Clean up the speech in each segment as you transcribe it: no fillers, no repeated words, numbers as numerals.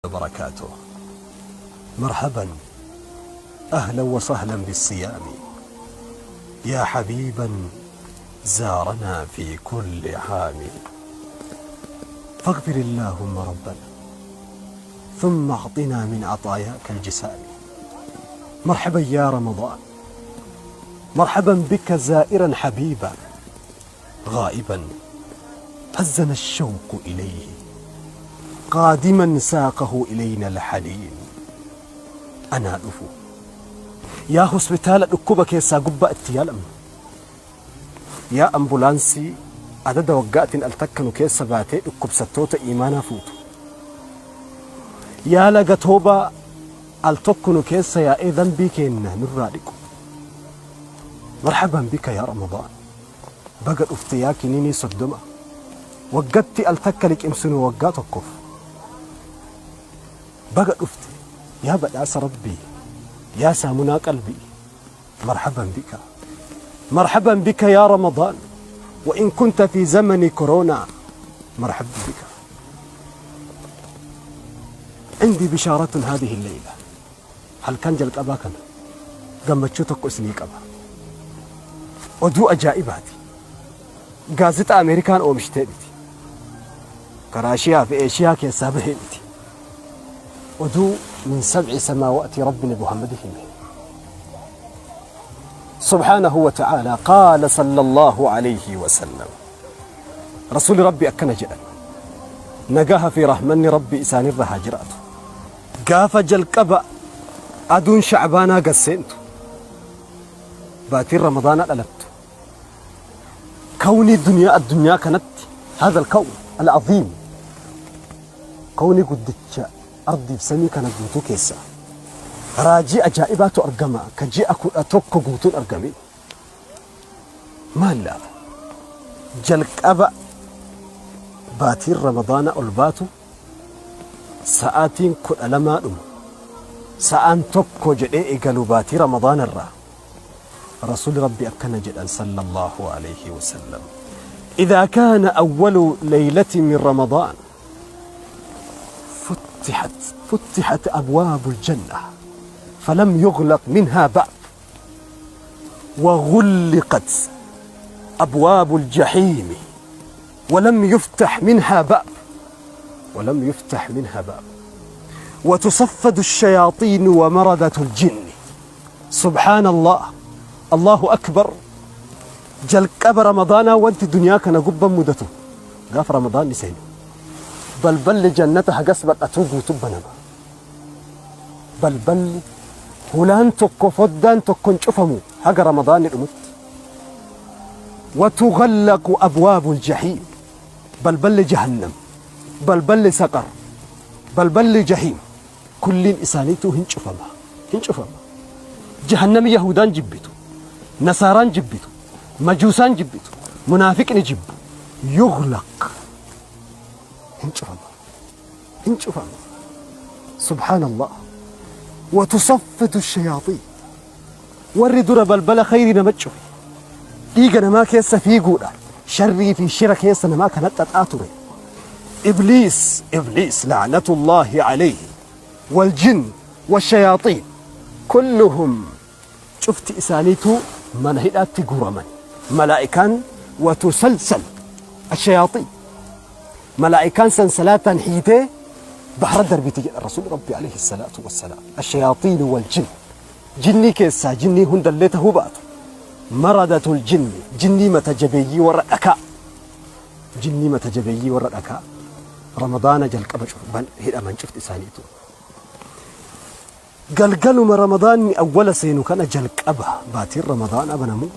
وبركاته. مرحبا، أهلا وسهلا بالصيام يا حبيبا زارنا في كل عام. فاغفر اللهم ربنا ثم اعطنا من عطاياك الجسام. مرحبا يا رمضان، مرحبا بك زائرا حبيبا، غائبا هزنا الشوق إليه، قادما ساقه إلينا الحنين. Anaa dhufu yaa hospitaala dhukkuba keessaa gubbaa itti yaalamnu, yaa ambulaansii adada waggaatiin al takka nu keessa baatee dhukkubsattoota iimaanaa fuutu, yaa laga toobaa al tokko nu keessa yaa'ee dambii keenna nurraa dhiqu. Marhaban bika yaa Ramadaan, baga dhufte yaa kiniinii 30 waggatti al takka liqimsinu waggaa tokkoof. Baga dhufte yaa badhaasa Rabbii, yaa saamunaa qalbii. Marhaban bika, marhaban bika yaa Ramadaan, وإن كنت في زمن كورونا مرحبا بك. عندي بشارة هذه الليلة. Halkan jalqabaa kana gammachuu tokko isinii qaba. Oduu ajaa'ibaati. Gaazexaa Ameerikaan oomishtee miti. Karaashiyaa fi Eeshiyaa keessaa bahee miti. Oduu من سبع سماوات ربنا محمد hime. سبحانه وتعالى قال صلى الله عليه وسلم، رسول ربي akkana jedhan, nagaha fi rahmanni Rabbi isaanirra haa jiraatu. Gaafa jalqaba aduun Shacbaanaa gasseentu, baatiin Ramadaanaa dhalattu, kawnii duniyaa addunyaa kanatti, هذا الكون العظيم, kawnii guddicha ardiif samii kana guutuu keessa raajii ajaa'ibaatu argama ka ji'a 11 guutuun argame. Maal laata? Jalqaba baatiin Ramadaana ol baatu, sa'aatiin 12 dhumu, sa'aan 1 jedhee eegalu baatii Ramadaana irraa, Rasuuli Rabbi akkana jedhan صلى الله عليه وسلم: إذا كان أول ليلة من رمضان فتحت فتحت أبواب الجنة فلم يغلق منها باب، وغلقت أبواب الجحيم ولم يفتح منها باب، ولم يفتح منها باب، وتصفد الشياطين ومردة الجن. سبحان الله، الله أكبر. Jalqaba Ramadaanaa wanti duniyaa kana gubban mudatu, gaafa Ramadaan seenu balballi jannata hagas bal'atuu guutuu banama. Balballi hulaan tokko, foddaan tokko hin cufamu haga Ramadaanni dhumutti. وتغلق أبواب الجحيم, balballi jahannam, balballi saqar, balballi jahiim kulliin isaaniituu hin cufama, hin cufama. Jahannami Yahudaan jibbitu, Nasaaraan jibbitu, Majuusaan jibbitu, munaafiqni jibbu, يغلق, hin cufama, hin cufama. سبحان الله. وتصفد الشياطين, warri dura balbala khayrii nama cufe, dhiiga namaa keessa fiiguudhaan sharrii fi shira keessa namaa kana xaxaa ture, Ibliis, Ibliis لعنة الله عليه, والجن والشياطين كلهم, cufti isaaniitu mana hidhaatti guuraman. Malaa'ikaan وتسلسل الشياطين, malaa'ikaan sansalaataan hiitee bahra darbiti jedha Rasuul Rabbi عليه الصلاة والسلام. الشياطين والجن, jinnii keessaa jinnii hundallee tahuu baatu, مردة الجن, jinnii mata jabeeyyii warra dhakaa, jinnii mata jabeeyyii warra dhakaa Ramadaana jalqaba hidhaman cufti isaaniitu. Galgaluma Ramadaanni awwala seenu kana, jalqaba baatiin Ramadaana banamu,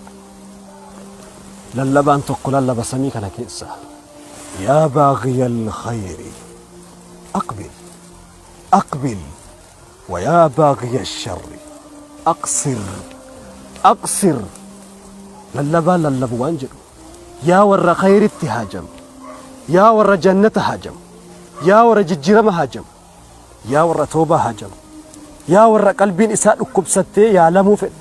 lallabaan tokko lallaba samii kana keessa: يا باغي الخير أقبل أقبل، ويا باغي الشر أقصر أقصر. Lallabaan lallabu waan jedhu: yaa warra khayritti haajamu, yaa warra jannata haajamu, yaa warra jijjiirama haajamu, yaa warra toobaa haajamu, yaa warra qalbiin isaa dhukkubsattee yaalamuu fedhe,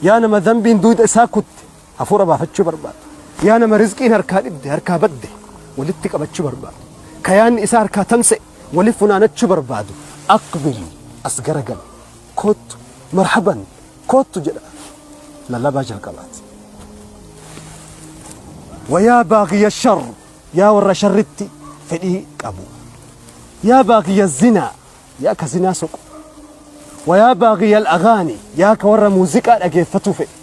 yaa nama dambiin duuda isaa kutte hafuura baafachuu barbaadu, yaa nama rizqiin harkaa dhibde, harkaa badde walitti qabachuu barbaadu, kayaanni isaa harkaa tamsa'e. wali funaanachuu barbaadu, aqbil, as garagal, kottu, marhaban, kottu jedha lallabaa jalqabaati. Wayaa baaqiya shar, yaa warra sharritti fedhii qabu, yaa baaqiya zinaa, yaa ka zinaa soqu, wayaa baaqiya alagaani, yaa ka warra muuziqaa dhageeffatuu fedhe,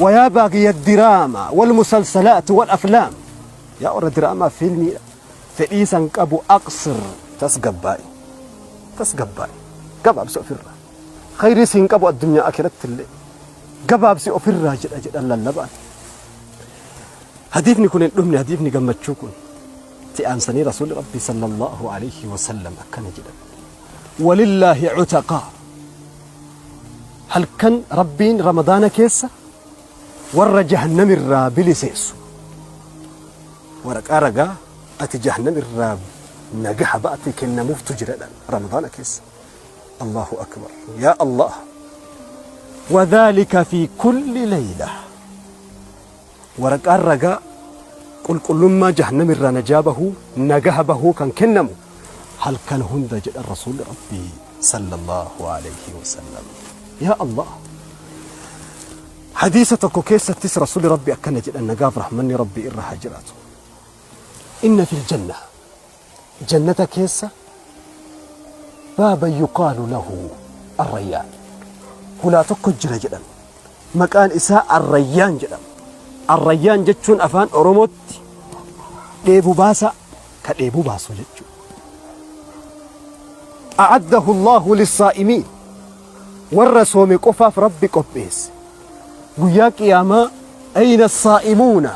wayaa baaqiya diraamaa walmusalsalaat walaflaam, yaa warra diraamaa fiilmii fedhii san qabu, aqsir, tasgabbaa'i, tasgabbaa'i, gabaabsi ofirraa, khayrii siin qabu addunyaa akiratti illee gabaabsi ofirraa jedha jedhan lallabaan. Hadiifni kun hin dhumne. Hadiifni gammachuu kun itti aansanii Rasuulli Rabbii sallallahu alayhi wasallam akkana jedhan: walillaahi cutaqaa, halkan Rabbiin Ramadaana keessa warra jahannamirraa biliseessu, waraqaa ragaa ati jahannamirraa nagaha ba'ate kennamuuftu jiradhan Ramadaana keessa. Allahu akbar, yaa Allah! وذلك في كل ليلة. Waraqaan ragaa qulqullummaa jahannamirraa najaa bahuu, nagaha bahuu kan kennamu halkan hunda jedhan Rasuulli Rabbii sallallahu alayhi wasallam. Yaa Allah! Hadiisa tokko keessattis Rasuulli Rabbii akkana jedhan, nagaaf rahmanni Rabbii irra haa jiraatu: inna fil janna, jannata keessa, baaban yuqaalu lahu arrayyaan, hulaa tokko jira jedhan, maqaan isaa Arrayyaan jedhama. Arrayyaan jechuun afaan Oromootti dheebu baasa, ka dheebuu baasu jechuudha. A'addahu Allahu lissaa'imiin, warra soome qofaaf Rabbi qopheesse. Guyyaa qiyaamaa ayna saa'imuuna,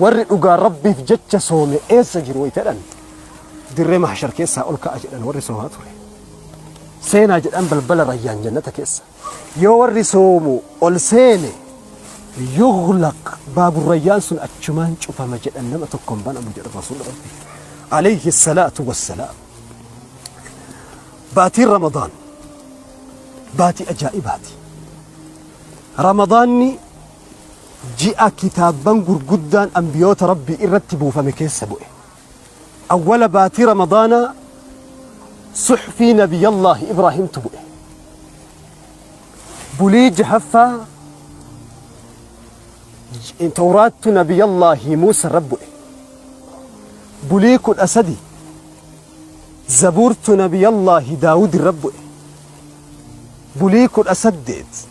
warri dhugaa Rabbiif jecha soome eessa jiru wayitadhan, dirree mahshar keessaa ol ka'a jedhan. Warri soomaa ture seenaa jedhan balbala Rayyaan jannata keessa. Yoo warri soomu ol seene, yughlaq baabu Rayyaan sun achumaan cufama jedhan, nama tokkoon banamu jedhan Rasuulli Rabbi alayhi salaatu wassalaam. Baatiin Ramadaan baatii ajaa'ibaati. Ramadaanni ji'a kitaabban gurguddaan ambiyoota Rabbii irratti buufame keessa bu'e. Awwala baatii Ramadaanaa suxfii Nabiyallaahi Ibraahimtu bu'e. Bulii jahaffaa Tawraattu Nabiyallaahi Muusa irra bu'e. Bulii 13 Zabuurtu Nabiyallaahi Daawud irra bu'e. Bulii 18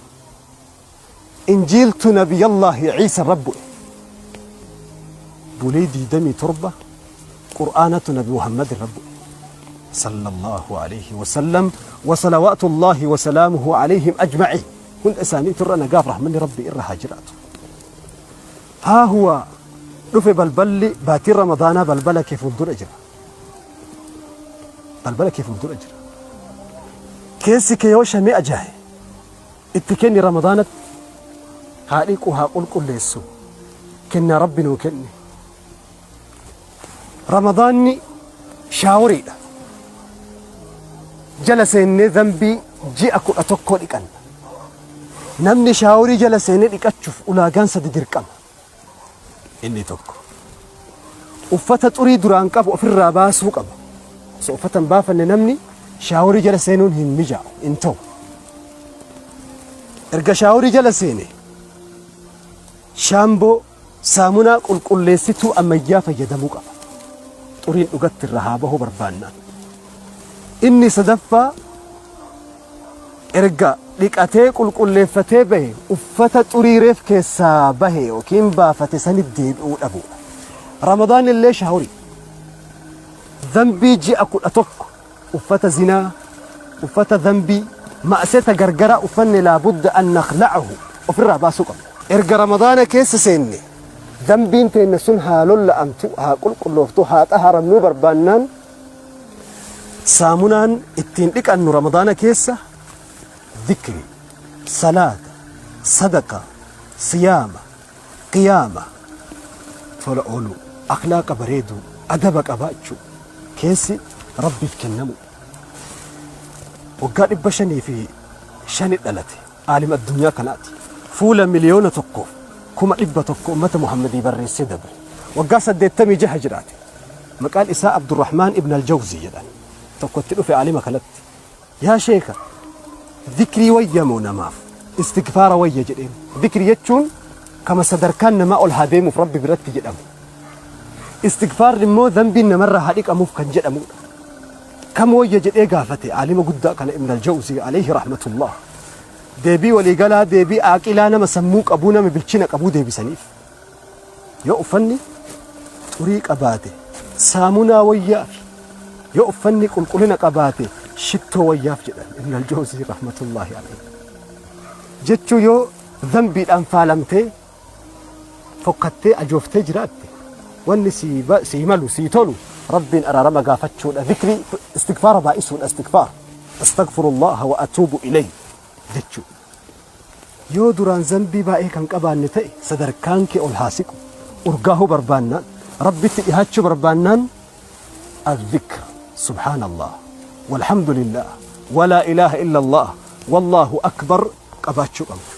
Injiiltu Nabiyallaahi Ciisa irra bu'e. Bulii 27 Qur'aanatu Nabi Muhammad irra bu'e sallallahu alayhi wasallam, wa salawaatullaahi wa salaamuhu alayhim ajma'iin. Hunda isaaniitu irra nagaaf rahmanni Rabbii irra haa jiraatu. Haa huwa dhufe balballi baatiin Ramadaanaa balbala kee fuuldura jira, balbala kee fuuldura jira. Keessi kee yoo shamee ajaaye itti kenni. Ramadaanatti haa dhiqu, haa qulqulleessu. Kennaa Rabbi nuu kenne. Ramadaanni shaaworiidha. Jala seennee zambii ji'a 11 dhiqanna. Namni shaaworii jala seenee dhiqachuuf ulaagaan sadi dirqama. Inni tokko, uffata xurii duraan qabu ofirraa baasuu qaba. Osoo uffata hin baafanne namni shaaworii jala seenuun hin mijaa'u, hin ta'u. Erga shaaworii jala seene, shaamboo, saamunaa qulqulleessituu ammayyaa fayyadamuu qaba, xuriin dhugatti irra haa bahuu barbaannaan. Inni sadaffaa, erga dhiqatee qulqulleeffatee bahe, uffata xurii reef keessaa bahe yookiin baafate sanit deebi'uu dhabuudha. Ramadaan illee shaaworii. Zambii ji'a 11, uffata zinaa, uffata zambii, ma'seta gargaraa uffanne, laabudda an nakhlacahu, ofirraa baasuu qabna. Erga Ramadaana keessa seenne, zambiin teenna sun haa lolla'amtu, haa qulqullooftu, haa xaharamnuu barbaannaan, saamunaan ittiin dhiqannu Ramadaana keessa dhikri, salaata, sadaqa, siyaama, qiyaama, tola ooluu, akhlaaqa bareeduu, adaba qabaachuu, keessi Rabbiif kennamu. Waggaa 505 dhalate. Aalim addunyaa kanaati. Fuula 1,100,000 ummata Muhammadii barreessee dabre. Waggaa 86 jiraate. Maqaan isaa Abdurrahmaan ibn al-Jawzii jedhan. Tokkotti dhufe aalima kanatti. Yaa sheeka, dhikrii wayya moo namaaf istigfaara wayya jedheen. Dhikrii jechuun kama sadarkaan namaa ol haa deemuuf Rabbi biratti jedhamu. Istigfaarri immoo dambiin namarraa haa dhiqamuuf kan jedhamudha. Kam wayya jedhee gaafate aalima guddaa kana Ibn al-Jawzi alayhi rahmatullah. Deebii waliigalaa, deebii aaqilaa, nama sammuu qabuu, nama bilchina qabuu deebisaniif. Yoo uffanni xurii qabaate saamunaa wayyaaf, yoo uffanni qulqullina qabaate shittoo wayyaaf jedhan Ibn al-Jawzi rahmatullahi alayhi. Jechuu yoo dambiidhaan faalamtee fokkattee ajooftee jiraatte, wanni sii malu, sii tolu, Rabbiin araarama gaafachuudha, dhikrii istigfaara baay'isuudha, istigfaar astaghfirullaha wa atuubu ilayhi jechuu. Yoo duraan zambii baay'ee kan qabaanne ta'e, sadarkaan kee ol haa siqu, urgaahuu barbaannaan, Rabbitti dhihaachuu barbaannaan, الذكر سبحان الله والحمد لله ولا إله إلا الله والله أكبر qabaachuu qabdu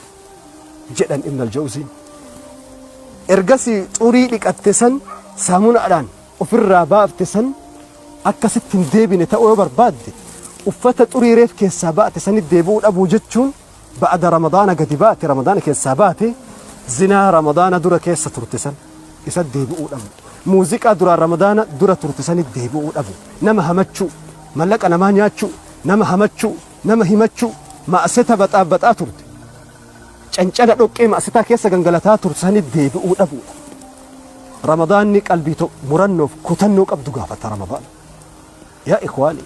jedhan Ibn al-Jawziin. Ergasii xurii dhiqatte san saamunaadhaan ofirraa baafte san akkasitti hin deebine ta'uu yoo barbaadde, uffata xurii reef keessaa baate sanitti deebi'uu dhabuu jechuun, ba'ada Ramadaana gadi baate, Ramadaana keessaa baate, zinaa Ramadaana dura keessa turte san isa deebi'uu dhabu, muuziqaa duraan Ramadaana dura turte sanitti deebi'uu dhabu, nama hamachuu, mallaqa namaa nyaachuu, nama hamachuu, nama himachuu, ma'aseta baxaa baxaa turte, cancala dhoqqee ma'asetaa keessa gangalataa turte sanitti deebi'uu dhabuudha. Ramadaanni qalbii murannoof kutannoo qabdu gaafata Ramadaan. Yaa ikhwaani,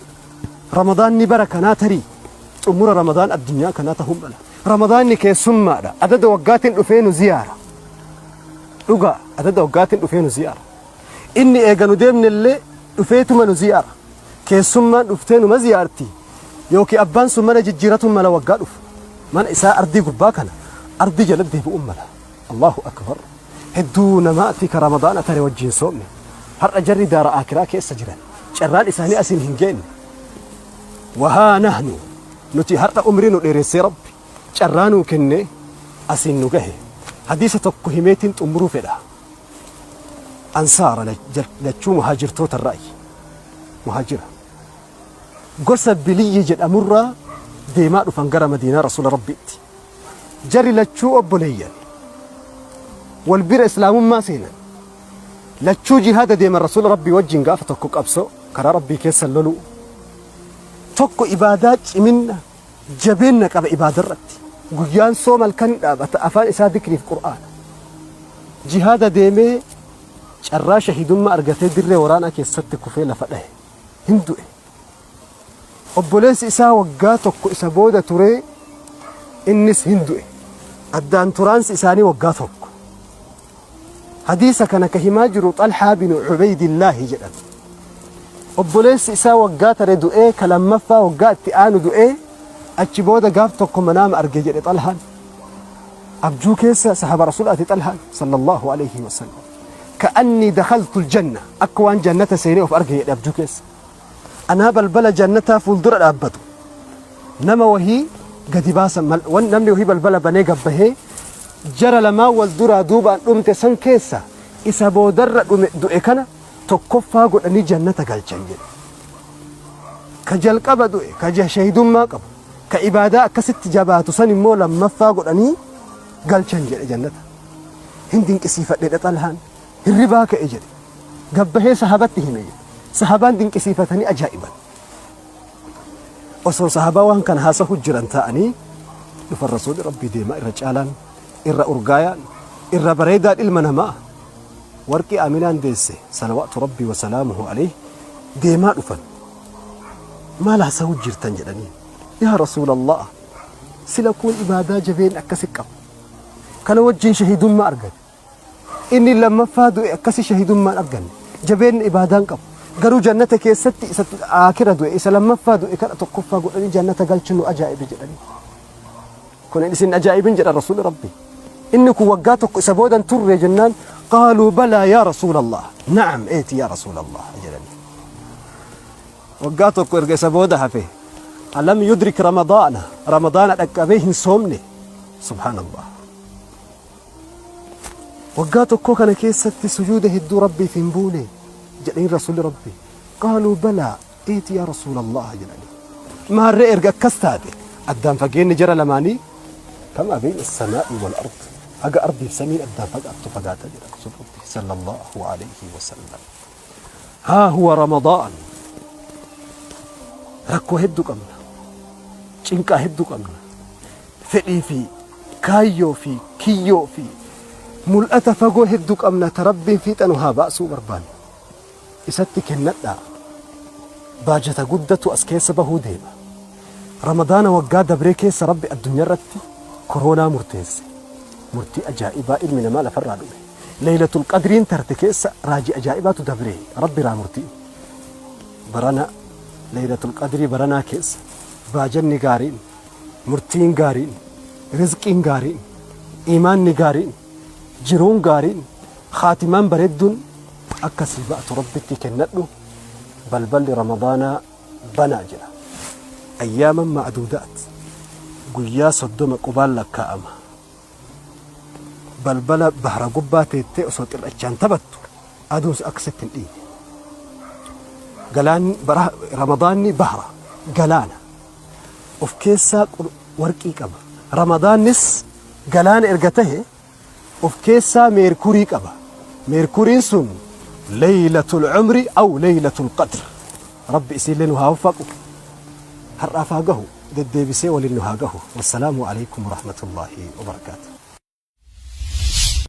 Ramadaanni bara kanaa tarii xumura Ramadaan addunyaa kanaa ta'uu mala. Ramadaanni keessummaadha. Adada waggaatiin dhufee nu ziyaara. Dhugaa, adada waggaatiin dhufee nu ziyaara. Inni eega nu deemne illee dhufeetuma nu ziyaara. Keessummaan dhuftee numa ziyaarti. Yookiin abbaan sun mana jijjiiratuun mala waggaa dhufu. Mana isaa ardii gubbaa kana ardii jala deebi'uun mala. Allahu akbar. Hedduu namaati ka Ramadaana tare wajjin soomne. Har'a jarri daara aakiraa keessa jiran. Carraan isaanii asiin hin geenne. Wahaa nahnu, nuti har'a umrii nu dheeressee Rabbi carraa nuu kennee asiin nu gahe. Hadiisa tokko himeetiin xumuruu fedha. Ansaara lachuu muhaajirtoota irraayi. Muhaajira. Gosa Biliyyi jedhamurraa deemaa dhufan gara Madiinaa Rasuula Rabbiitti. Jarri lachuu obboleeyyan. Wal bira islaamummaa seenan. Lachuu jihaada deeman Rasuula Rabbii wajjin gaafa tokko qabsoo karaa Rabbii keessa loluu. Tokko ibaadaa ciminna jabeenna qaba ibaadarratti. Guyyaan sooma, halkan dhaabata, afaan isaa dikriif Qur'aana. Jihaada deemee carraa shahidummaa argatee dirree waraanaa keessatti kufee lafa dhahe. Hin du'e. Obboleessi isaa waggaa tokko isa booda turee innis hin du'e. Addaan turaansi isaanii waggaa tokko. Hadiisa kana ka himaa jiru Xalhaa bin Ubeydillaahi jedhama. Obboleessi isaa waggaa tare du'ee, ka lammaffaa waggaa itti aanu du'ee, achi booda gaaf tokko manaama arge jedhe Xalhaan. Abjuu keessa sahaba Rasuulaati Xalhaan sallallahu alayhi wa sallam. Ka'annii dakhaltu aljanna, akka waan jannata seenee of arge jedhe abjuu keessa. Anaa balbala jannataa fuuldura dhaabbatu. Nama wahii gadi baasan, namni wahii balbala banee gabbahee, jara lamaan wal duraa duubaan dhumte san keessa isa boodarra dhume du'e kana tokkoffaa godhanii jannata galchan jedhe. Ka jalqaba du'e, ka shahidummaa qabu, ka ibaadaa akkasitti jabaatu san immoo lammaffaa godhanii galchan jedhe jannata. Hin dinqisiifadhe Xalhaan, hirribaa ka'e jedhe. Gabbahee sahabatti hime jedhe. Sahabaan dinqisiifatanii ajaa'iban. Osoo sahabaa waan kana haasahu jiran ta'anii dhufan Rasuulli Rabbii deemaa, irra caalaan, irra urgaayaan, irra bareedaan ilma namaa, warqii Aminaan deesse, salawaatu Rabbii wa salaamuhu alayhi, deemaa dhufan. Maal haasahu jirtan jedhanii. Yaa Rasuulallah, sila kun ibaadaa jabeen akkasi qaba. Kana wajjin shahidummaa argate. Inni lammaffaa du'e akkasi shahidummaan arganne. Jabeen ibaadaan qabu. Garuu jannata keessatti isa aakira du'e, isa lammaffaa du'e kana tokkoffaa godhanii jannata galchuu nu ajaa'ibe jedhanii. Kun isin ajaa'ibin jedha Rasuulli Rabbi. Inni kun waggaa tokko isa boodan turre jennaan, qaaluu balaa yaa Rasuulallah. Na'am, eeti yaa Rasuulallah jedhanii. Waggaa tokko erga isa booda hafe, alam yudrik Ramadaana, Ramadaana dhaqqabee hin soomne. Subhaanallah. Waggaa tokko kana keessatti sujuuda hedduu Rabbiif hin buune jedhanii Rasuulli Rabbi. Qaaluu balaa. Eeti yaa Rasuulallah jedhani. Maarree erga akkas taate addaan fageenni jara lamaanii kama beeyna as-samaa'i wal ard haga ardiif samiin addaan fagaattu fagaata jedha Rasuul Rabbi sallallahu alayhi wa sallam. Haa huwa Ramadaan. Rakkoo hedduu qabna. Cinqaa hedduu qabna. Fedhii fi kaayyoo fi kiyyoo fi mul'ata fagoo hedduu qabna ta Rabbiin fiixa nu haa baasuu barbaanna. Isatti kennadhaa. Baajata guddatu as keessa bahuu deema. Ramadaana waggaa dabree keessa Rabbi addunyaarratti koroonaa murteesse. Murtii ajaa'ibaa ilmi namaa lafarraa dhume. Laylatul Qadriin tarte keessa raajii ajaa'ibaatu dabree Rabbi raa murtii. Barana Laylatul Qadrii baranaa keessa baajanni gaariin, murtiin gaariin, rizqiin gaariin, iimaanni gaariin, jiruun gaariin, khaatimaan bareedduun akka sii ba'atu Rabbitti kennadhu. Balballi Ramadaanaa banaa jira. Ayyaaman ma'duudaat guyyaa 30 qubaan lakkaa'ama. Balbala bahra gubbaa teettee osoo xirrachaan taphattu aduun akka sitti hin dhiine. Galaanni bara Ramadaanni bahra galaana of keessaa warqii qaba. Ramadaannis galaana erga tahe of keessaa meerkurii qaba. Meerkuriin sun Laylatul Umri aw Laylatul Qadr. Rabbi isiillee nu haa waffaqu. Har'aaf haa gahu. Deddeebisee waliin nu haa gahu. Wassalaamu alaikum warahmatullaahi wabarakaatuh.